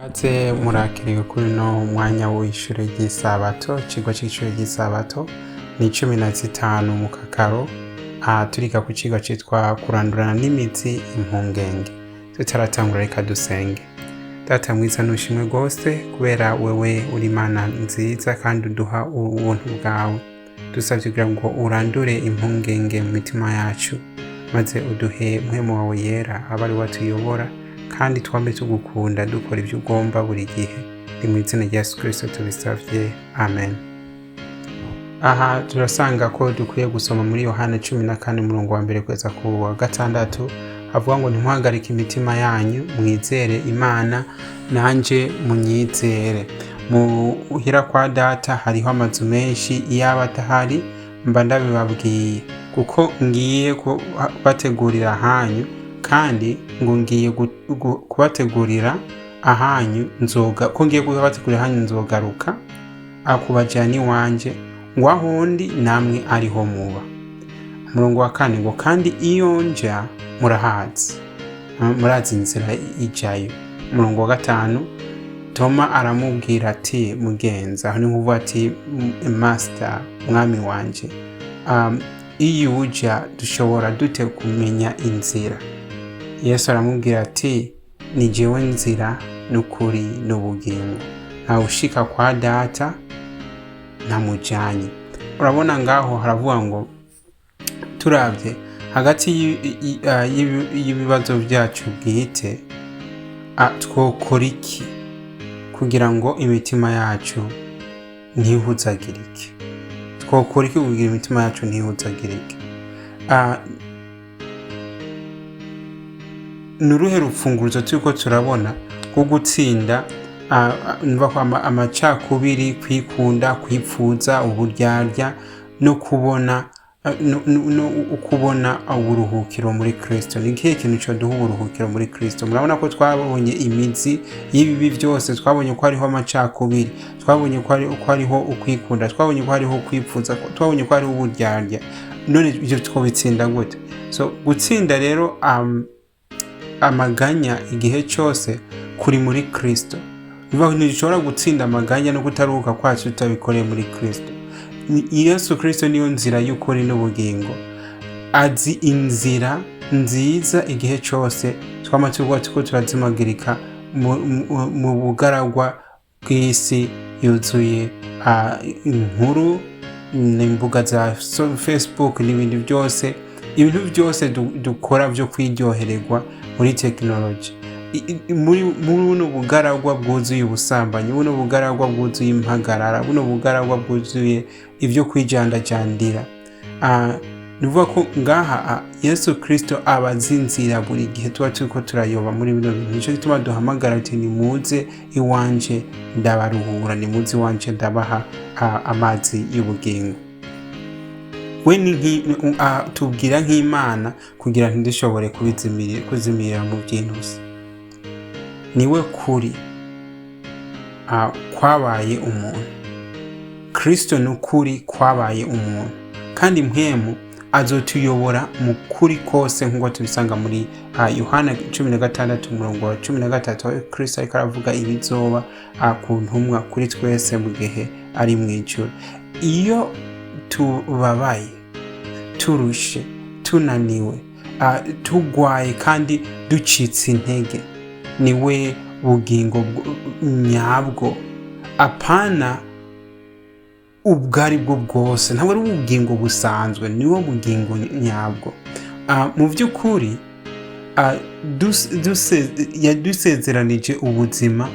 Kaze murakiriwe kuri uno mwanya w'ishure ry'isabato. Icigwa c'ishure ry'isabato ni 15 mu kakaro. Aha turiga ku cigwa citwa kurandurana n'imizi impungenge. Tutaratangura, reka dusenge. Data mwiza, nushimwe rwose kubera wewe uri Imana nziza kandi uduha ubuntu bwawe. Dusavye kugira ngo urandure impungenge mu mitima yacu, maze uduhe mpwemu wawe yera abe ari we atuyobora, kandi twame tugukunda, dukora ibyo ugomba buri gihe. Ni mu izina rya Yesu Kristo tubisavye, amen. Aha turasanga ko dukwiye gusoma muri Yohana 14, umurongo wa mbere kugeza ku wa gatandatu. Havuga ngo: "Ntimuhagarike imitima yanyu, mwizere Imana, nanje munyizere. Muhira kwa Data hariho amazu menshi, iyaba atahari mba ndabibabwiye, kuko ngiye kubategurira ahanyu. Kandi ngo ngiye kubategurira ahanyu, nzoga ko ngiye kubategurira ahanyu, nzogaruka akubajyana iwanje, ngo aho ndi namwe ariho muba." Umurongo wa kane ngo: "Kandi iyo nja murahazi, murazi inzira ijayo." Umurongo wa gatanu, Toma aramubwira ati: "Mugenzi," aho ni nkuvuga ati "Master, mwami wanje, iyo uja dushobora dute kumenya inzira?" Yesu aramubwira ati: "Ni jewe nzira n'ukuri n'ubugingo, ntawe ushika kwa Data ntamujanye." Urabona ngaho haravuga ngo turabye hagati y'ibibazo byacu bwite, twokora iki kugira ngo imitima yacu ntihuzagirike? Twokora iki kugira imitima yacu ntihuzagirike? Ni uruhe rufunguruzo turiko turabona rwo gutsinda numva ko amacakubiri, kwikunda, kwipfuza, uburyarya no kubona no kubona uburuhukiro muri Kristo? Ni ikihe kintu coduha uburuhukiro muri Kristo? Murabona ko twabonye imizi y'ibibi byose. Twabonye ko hariho amacakubiri, twabonye ko hariho ukwikunda, twabonye ko hariho ukwipfuza, twabonye ko hariho uburyarya. None ibyo twobitsinda gute? So gutsinda rero amaganya igihe cyose kuri muri Kristo. Bivuga ngo ntidushobora gutsinda amaganya no kutaruhuka kwacu tutabikoreye muri Kristo. Yesu Kristo niyo nzira y'ukuri n'ubugingo, azi inzira nziza. Igihe cyose twama tuvuga tuko turazimagirika mu bugaragwa bw'isi yuzuye inkuru n'imbuga za Facebook n'ibindi byose, ibintu byose dukora byo kwiryohererwa muri tekinoloji, muri buno bugaragwa bwuzuye ubusambanyi, buno bugaragwa bwuzuye impagarara, buno bugaragwa bwuzuye ibyo kwijandajandira. Ni ukuvuga ko ngaha Yesu Kristo aba azi inzira buri gihe tuba turiko turayoba muri bino bintu. Nico gituma duhamagara ati: "Nimuze iwanje ndabaruhura, nimuze iwanje ndabaha amazi y'ubugingo." We ni tubwira nk'Imana kugira ntidushobore kuzimirira mu by'intusi. Niwe kuri kwabaye umuntu. Kristo ni ukuri kwabaye umuntu, kandi mpwemu azotuyobora mu kuri kose, nk'uko tubisanga muri Yohana 16, umurongo wa 13, aho Kristo ariko aravuga ibizoba ku ntumwa, kuri twese mu gihe ari mu ijuru. Iyo tubabaye, turushe, tunaniwe, tugwaye kandi ducitse intege, niwe bugingo nyabwo, apana ubwo ari bwo bwose. Ntabwo ari ubugingo busanzwe, niwo bugingo nyabwo. Mu by'ukuri yadusezeranije ubuzima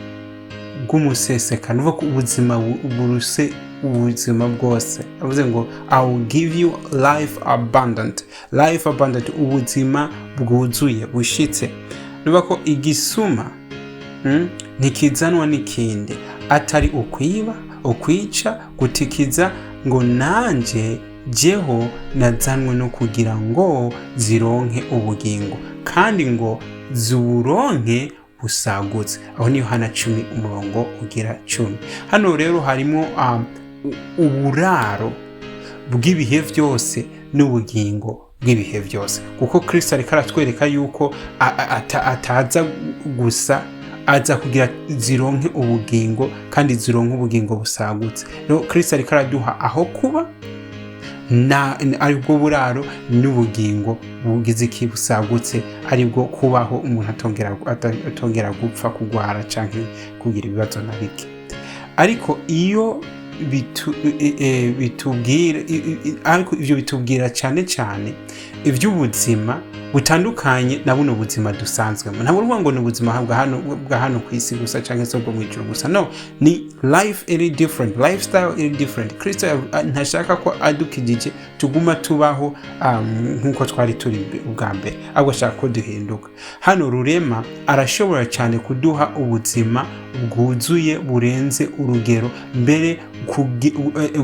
bw'umusesekano, uvuga ko ubuzima buruse ubuzima bwose. Avuze ngo: "I will give you life abundant", life abundant, ubuzima bwuzuye, bushitse. Nuvuga ko igisuma ntikizanwa n'ikindi atari ukwiba, ukwica, gutikiza, ngo nanje jeho nazanwe no kugira ngo zironke ubugingo, kandi ngo ziburonke busagutse. Aho ni Yohana 10, umurongo ugira 10. Hano rero harimo uburaro bw'ibihe byose n'ubugingo bw'ibihe byose, kuko Kristo ariko aratwereka yuko ataza gusa. Aza kugira zironke ubugingo kandi zironke ubugingo busagutse. Rero Kristo ariko araduha aho kuba, na aribwo buraro, n'ubugingo bugize iki? Busagutse, aribwo kubaho umuntu atongera gupfa, kugwara canke kugira ibibazo na bike. Ariko iyo bitubwira ariko ivyo bitubwira cyane cyane iby'ubuzima butandukanye na buno buzima dusanzwemo. Ntabwo uvuga ngo ni ubuzima bwa hano ku isi gusa cyangwa se bwo mu ijuru gusa. No, ni life iri different, lifestyle iri different. Kristo ntashaka ko adukijije tuguma tubaho nk'uko twari turi ubwa mbere, ahubwo ashaka ko duhinduka. Hano Rurema arashobora cyane kuduha ubuzima bwuzuye burenze urugero, mbere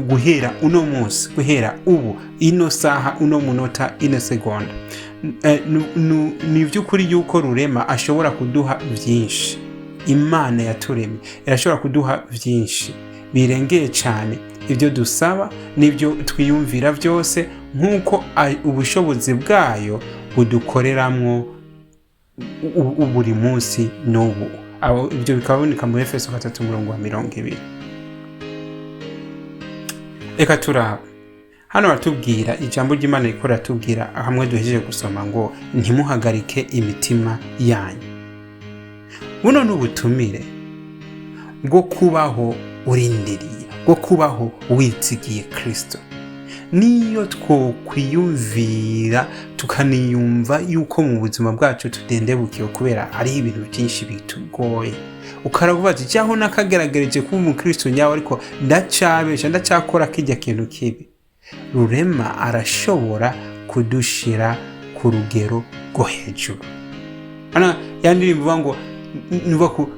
guhera uno munsi, guhera ubu, ino saha, uno munota, ino segonda. Ni iby'ukuri yuko Rurema ashobora kuduha byinshi. Imana yaturemye irashobora kuduha byinshi birengeye cyane ibyo dusaba n'ibyo twiyumvira byose, nk'uko ubushobozi bwayo budukoreramwo buri munsi n'ubu. Ibyo bikaba biboneka muri Efeso 3, umurongo wa 20. Reka turaba hano baratubwira, ijambo ry'Imana riko riratubwira hamwe duhejeje gusoma ngo: "Ntimuhagarike imitima yanyu." Buno ni ubutumire bwo kubaho urindiriye, bwo kubaho wizigiye Kristo. Niyo twokwiyumvira tukaniyumva yuko mu buzima bwacu tudendebukiwe kubera hariho ibintu byinshi bitugoye, ukaravuga ati: "Cyaho nakageragereje kuba umukristo nyawe, ariko ndacabesha, ndacyakora kijya kintu kibi." Rurema arashobora kudushira ku rugero rwo hejuru. Hano ya ndirimbo ivuga ngo nuva ku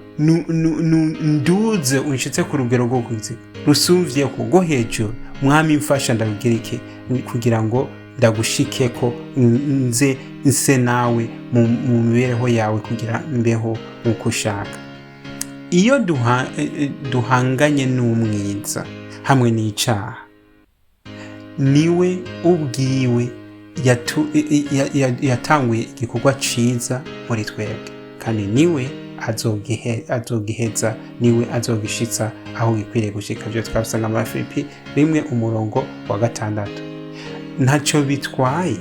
nduze unshitse ku rugero rwo kwiziga rusumvye ku rwo hejuru. Mwami, mfasha ndarugira iki kugira ngo ndagushikeko, nze nse nawe mu mibereho yawe, kugira mbeho nk'uko ushaka. Iyo duhanganye n'umwiza hamwe n'icaha, niwe ubwiwe yatanguye igikorwa ciza muri twebwe, kandi niwe azogiheza, niwe azogishitsa aho gikwiriye gushika. Byo twabisanga muri Filipi 1, umurongo wa 6. Ntacyo bitwaye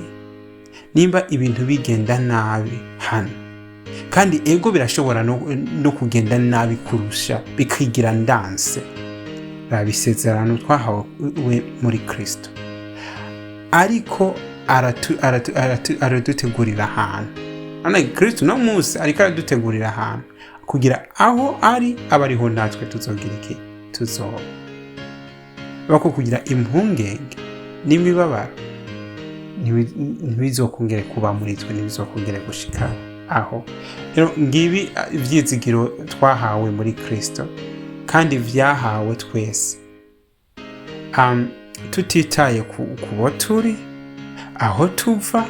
nimba ibintu bigenda nabi hano, kandi ego birashobora no kugenda nabi kurusha, bikigira ndanse. Raba isezerano twahawe muri Kristo, ariko aradutegurira ahantu. Hano Kristo uno munsi ariko aradutegurira ahantu kugira aho ari aba ariho natwe tuzogira iki? Tuzoba bako kugira impungenge n'imibabaro ntibizokongere kuba muri twe, ntibizokongere gushika aho. Rero ngibi ivyizigiro twahawe muri Kristo, kandi vyahawe twese, tutitaye ku bo turi, aho tuva,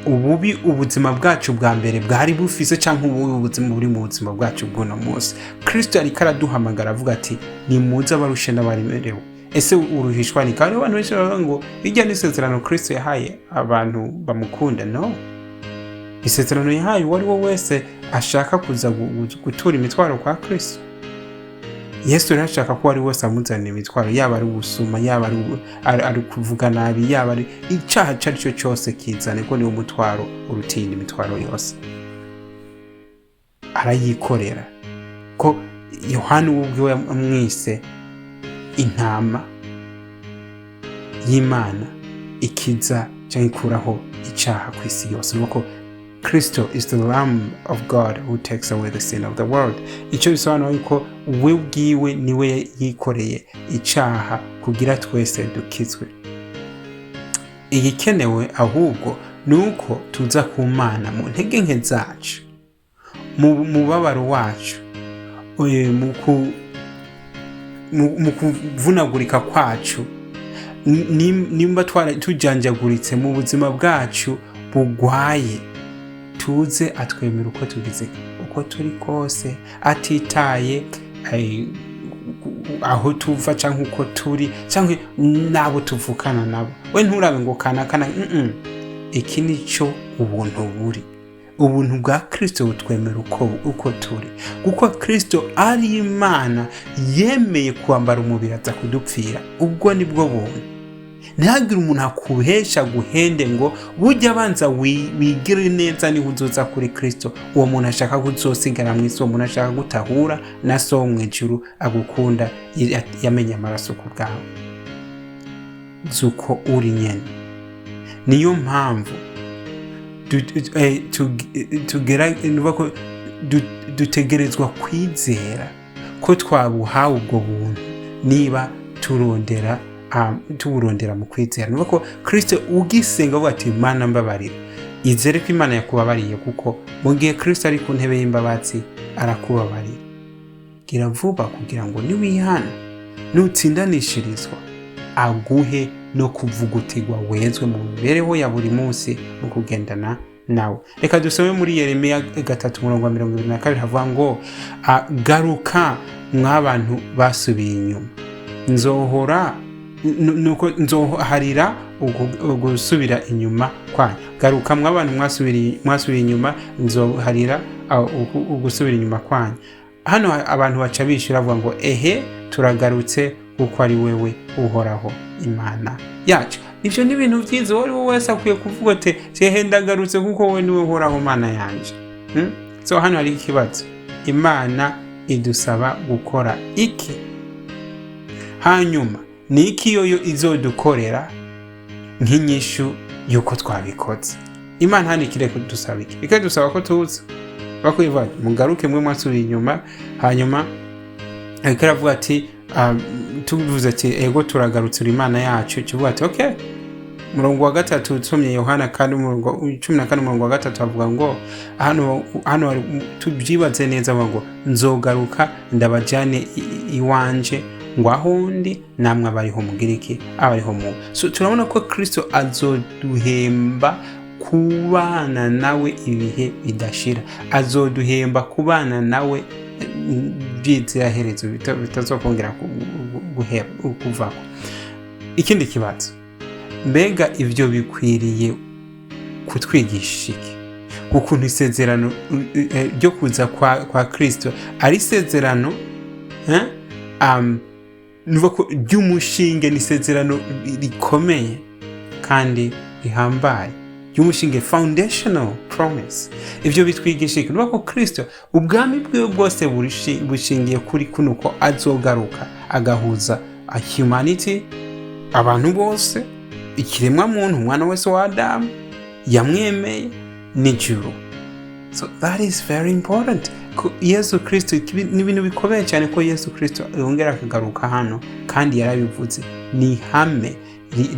ububi ubuzima bwacu bwa mbere bwari bufise, cyangwa ububi ubuzima buri mu buzima bwacu bw'uno munsi. Kristo ariko araduhamagara avuga ati: "Nimuze abarushe n'abaremerewe." Ese uruhishwa ni kandi abantu benshi bavuga ngo irya ni isezerano Kristo yahaye abantu bamukunda. No, isezerano yahaye uwo ari we wese ashaka kuza gutura imitwaro kwa Kristo. Yesu rero ashaka ko uwo ari wese amuzanira imitwaro, yaba ari ubusuma, yaba ari kuvuga nabi, yaba ari icyaha icyo ari cyo cyose, kizane, ko niwo mutwaro uruta iyindi mitwaro yose. Arayikorera, ko Yohani we ubwiwe amwise intama y'Imana ikiza cyangwa ikuraho icyaha ku isi yose. Nuko Kristo is the Lamb of God who takes away the sin of the world. Icyo bisobanura yuko we ubwiwe niwe yikoreye icyaha kugira twese dukizwe. Igikenewe ahubwo ni uko tuza ku Mana mu ntege nke zacu, mu mubabaro wacu, mu kuvunagurika kwacu, nimba tujanjaguritse mu buzima bwacu bugwaye, tuze atwemera uko tugize, uko turi kose, atitaye aho tuva cyangwa uko turi cyangwa n'abo tuvukana nabo. We nturabe ngo kanakana. Iki ni cyo ubuntu buri. Ubuntu bwa Kristo butwemera uko turi, kuko Kristo ari Imana yemeye kwambara umubiri aza kudupfira. Ubwo nibwo buntu. Ntihagire umuntu akuhesha guhende ngo bujya abanza wigire neza niho uzoza kuri Kristo. Uwo muntu ashaka kuzosigara mu isi, uwo muntu ashaka gutahura na So wo mu ijuru agukunda, yamenye amaraso ku bwawe. Zuko uri nyene. Niyo mpamvu tugera nuvuga ko dutegerezwa kwizera ko twabuhawe ubwo buntu niba turondera tuburondera mu kwizera. Nuvuga ko Kristo ugisenga avuga ati: "Mana, mbabarira," izere ko Imana yakubabariye, kuko mu gihe Kristo ari ku ntebe y'imbabazi arakubabarira. Gira vuba kugira ngo niwihana, nutsindanishirizwa, aguhe no kuvugutirwa, wezwe mu mibereho ya buri munsi mu kugendana nawe. Reka dusome muri Yeremiya 3, umurongo wa 22, havuga ngo: "Garuka mw'abantu basubiye inyuma, nzohora nuko nzoharira gusubira inyuma kwanyu. Garuka mw'abantu mwasubiye inyuma, nzoharira gusubira inyuma kwanyu." Hano abantu baca bishyura bavuga ngo: "Ehe, turagarutse, kuko ari wewe Uhoraho Imana yacu." Ibyo ni ibintu byiza. Uwo ari we wese akwiye kuvuga ati: "Ehe, ndagarutse, kuko wowe niwe Uhoraho Mana yanje." So hano hari ikibazo: Imana idusaba gukora iki? Hanyuma ni iki yoyo izodukorera nk'inyishu y'uko twabikoze? Imana hano ikire kudusaba iki? Ikadusaba ko tuza bakwivuga: "Mugaruke mwe mwasubiye inyuma." Hanyuma ariko aravuga ati, tuvuze ati: "Ego, turagarutse, uri Imana yacu," kivuga ati: "Okay." Umurongo wa gatatu, usomye Yohana kandi umurongo 14, umurongo wa gatatu, avuga ngo hano tubyibaze neza, avuga ngo: "Nzogaruka ndabajyane iwanje, ngo aho ndi namwe abariho mugire iki? Abariho mu." So turabona ko Kristo azoduhemba kubana nawe ibihe bidashira, azoduhemba kubana nawe by'iziraherezo bitazokongera kuvako. Ikindi kibazo: mbega ibyo bikwiriye kutwigisha iki ukuntu isezerano ryo kuza kwa Kristo ari isezerano, eh? Nuvuga ko ry'umushinge, ni isezerano rikomeye kandi rihambaye ry'umushinge, foundational promise. Ibyo bitwigisha iki? Nuvuga ko Kristo ubwami bwiwe bwose bushingiye kuri kuno, ko azogaruka agahuza a humanity, abantu bose, ikiremwa muntu, umwana wese wa Adamu yamwemeye, n'ijuru. So that is very important. Ko Yesu Kristo, ni ibintu bikomeye cyane ko Yesu Kristo yongera akagaruka hano, kandi yarabivuze, ni ihame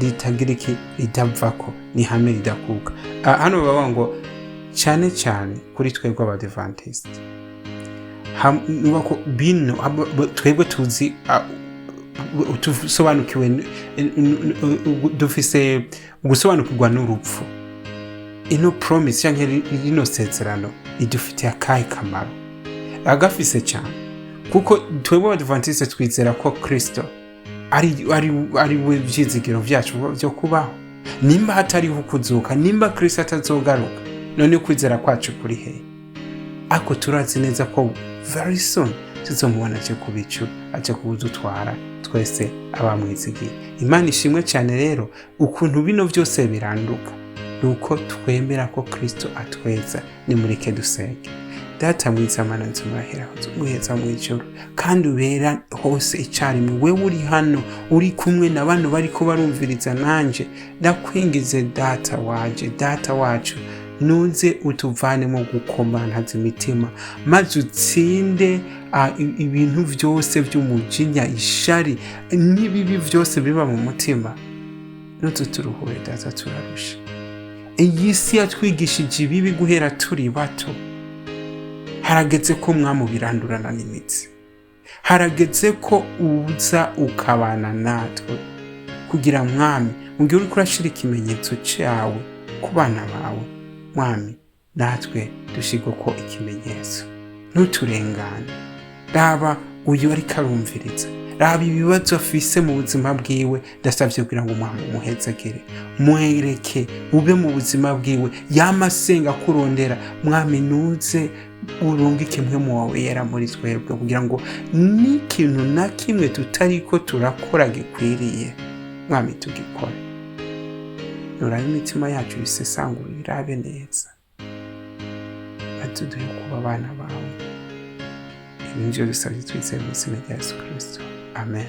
ritagira iki? Ridavako, ni ihame ridakuka. Hano bavuga ngo cyane cyane kuri twebwe Abadivantisite, nuvuga ko bino twebwe tuzi, tusobanukiwe, dufise gusobanukirwa n'urupfu. Ino promise cyangwa rino sezerano ridufitiye akahe kamaro? Agafise cyane, kuko twebwe Abadivantisite twizera ko Kristo ari we byizigiro byacu byo kubaho. Nimba hatariho kuzuka, nimba Kristo atazogaruka, none kwizera kwacu kuri hehe? Ariko turazi neza ko very soon tuzomubona aje ku bicu, aje kudutwara twese abamwizigiye. Imana ishimwe cyane. Rero ukuntu bino byose biranduka ni uko twemera ko Kristo atweza. Nimureke dusenge. Data mwiza, Mana nzima, muheza mu ijuru kandi ubera hose icyarimwe, wewe uri hano, uri kumwe na bano bariko barumviriza nanje, ndakwingize Data waje, Data wacu, nuze utuvanemo gukomantaza imitima, maze utsinde ibintu byose by'umujinya, ishari n'ibibi byose biba mu mutima. Nuze turuhure Data, turarusha. Iyi si yatwigishije ibibi guhera turi bato. Harageze ko mwamubirandurana n'imitsi, harageze ko uza ukabana natwe, kugira Mwami, mu gihe uriko urashira ikimenyetso cyawe ku bana bawe, Mwami, natwe dushirwe ko ikimenyetso. Ntuturengane. Raba uyu ariko arumviriza, Raba ibibazo afise mu buzima bwiwe. Ndasabye kugira ngo Umwami umuhezagire, mwereke ube mu buzima bwiwe, yama asenga kurondera. Mwami, nuze urungike Mpwemu wawe Yera muri twebwe, kugira ngo n'ikintu na kimwe tutariko turakora gikwiriye, Mwami, tugikore. Nurabe imitima yacu, bisesangura, irabe neza, maze uduhe kuba abana bawe. Ibi nivyo dusabye twizeye mu izina rya Yesu Kristo, amen.